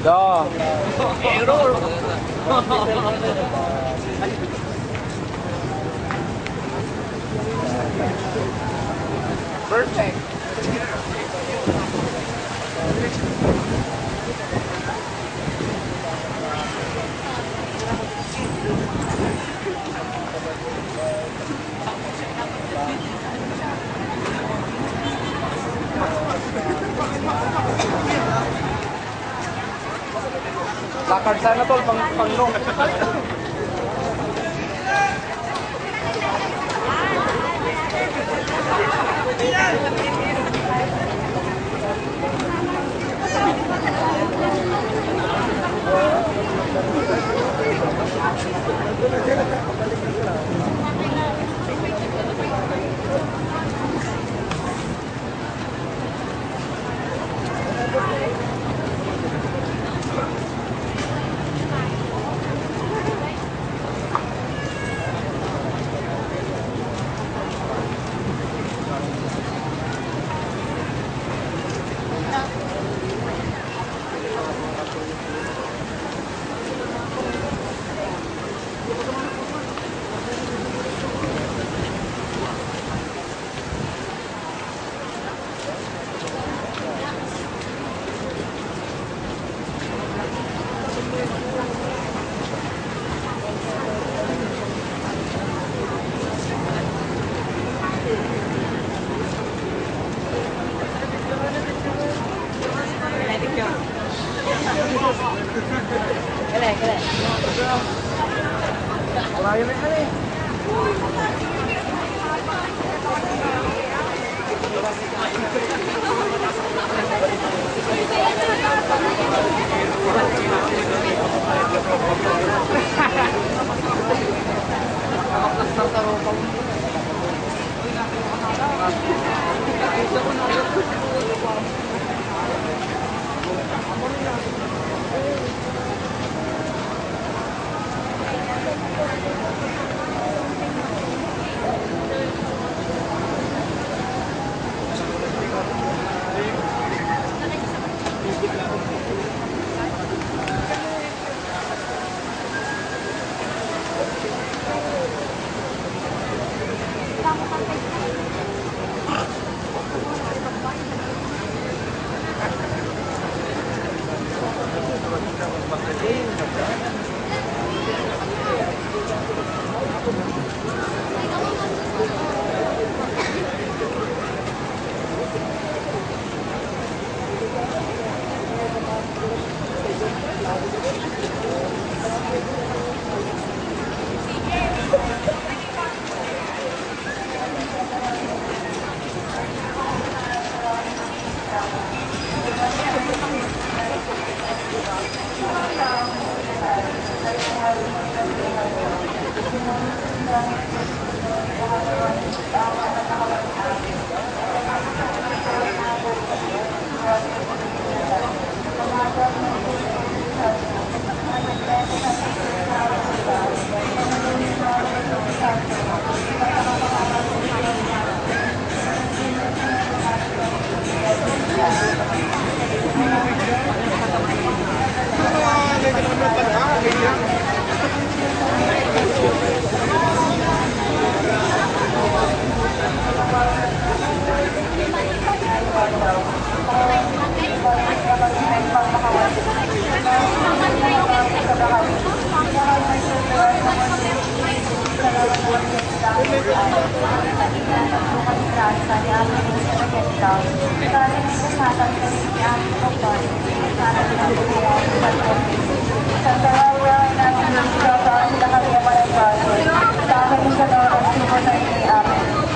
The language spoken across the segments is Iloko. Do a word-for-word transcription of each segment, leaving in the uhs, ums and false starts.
Da. Perfect. Lakad sana, tol, pang, pangno.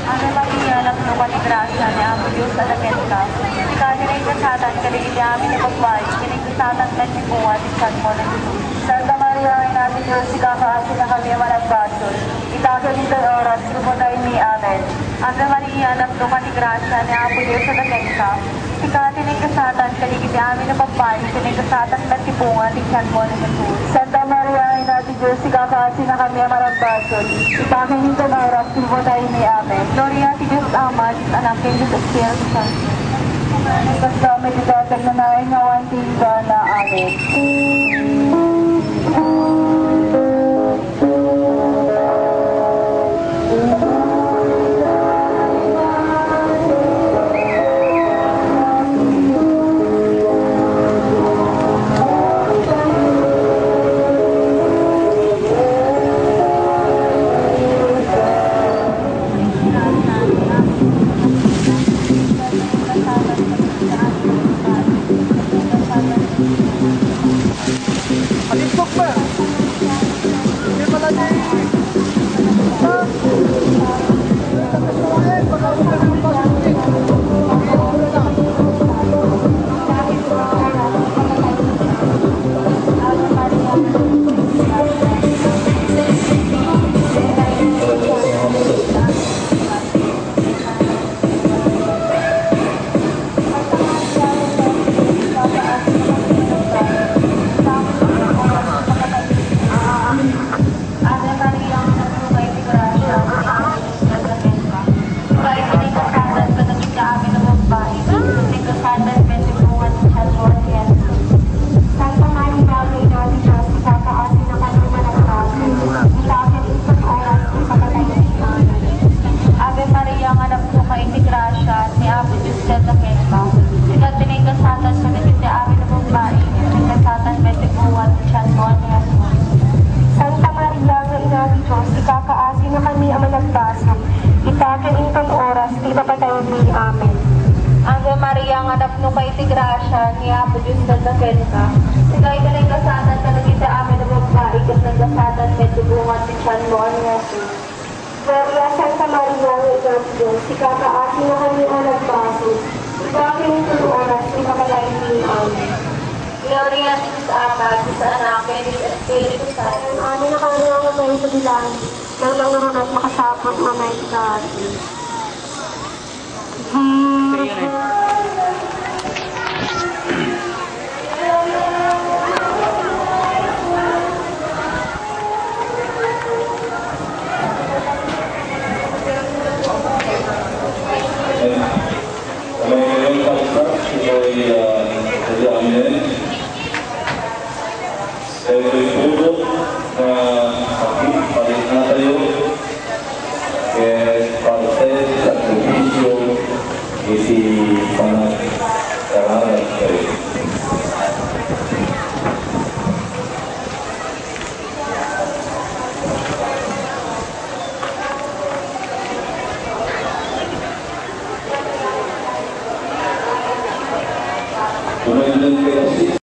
Ave Maria, napno ka ti grasia, ni Apo Dios adda kenka. Sika ti naingasatan kadagiti amin a babbai, ken naingasatan met ti bunga ti tianmo, ni Jesus. Santa Maria, Ina ti Dios, ikakaasinakami a managbasol, ita ken ditoy oras ti ipapataymi. Amen. Ave Maria, napno ka ti grasia, ni Apo Dios adda kenka. Sika ti naingasatan kadagiti amin a babbai, ken naingasatan met ti bunga ti tianmo, ni Jesus. Santa Maria, Ina ti Dios, ikakaasinakami a managbasol, ita ken ditoy oras ti ipapataymi. Amen. Gloria ti Dios Ama, Dios Anak, ken Dios Espiritu Santo. Kasla may bigatag na naingawan ti inggana. Amen. Ave Maria, napno ka iti gracia, ti Apo Dios kenka. Sika iti naingasatan kadagiti amin a babbai, ket naingasatan met ti bunga ti tianmo a ni Jesus. Santa Maria, Ina ti Dios, ikakaasinakami a managbasol, ita ken inton oras ti ipapataymi. Amen. Ave Maria, nga napno ka iti gracia, ni Apo Dios dayta kenka. Sika ti naingasatan kadagiti amin a babbai, ket naingasatan met ti bunga ti tianmo a ni Jesus. Santa Maria nga Ina ti Dios, ikakaasinakami a managbasol, ita ken inton oras ti ipapataymi. Amen. Ave Maria, nga napno ka iti gracia, ni Apo Dios dayta kenka. Sika iti naingasatan kadagiti amin a babbai, ket naingasatan met ti bunga ti tianmo a ni Jesus. Maria, Santa Maria, nga Ina ti Dios, ikakaasinakami a managbasol, ita ken inton oras ti ipapataymi. Amen. Gloria ti Dios Ama, ti Anak, ken ti Espiritu Santo. Amen. Amin a kaano nga agayso ti langit, nang nangrunot makasaput nga umayka iti daga. Daytoy pudot nga sakit, paliknatayo, ket parte ti sakripisio iti panag-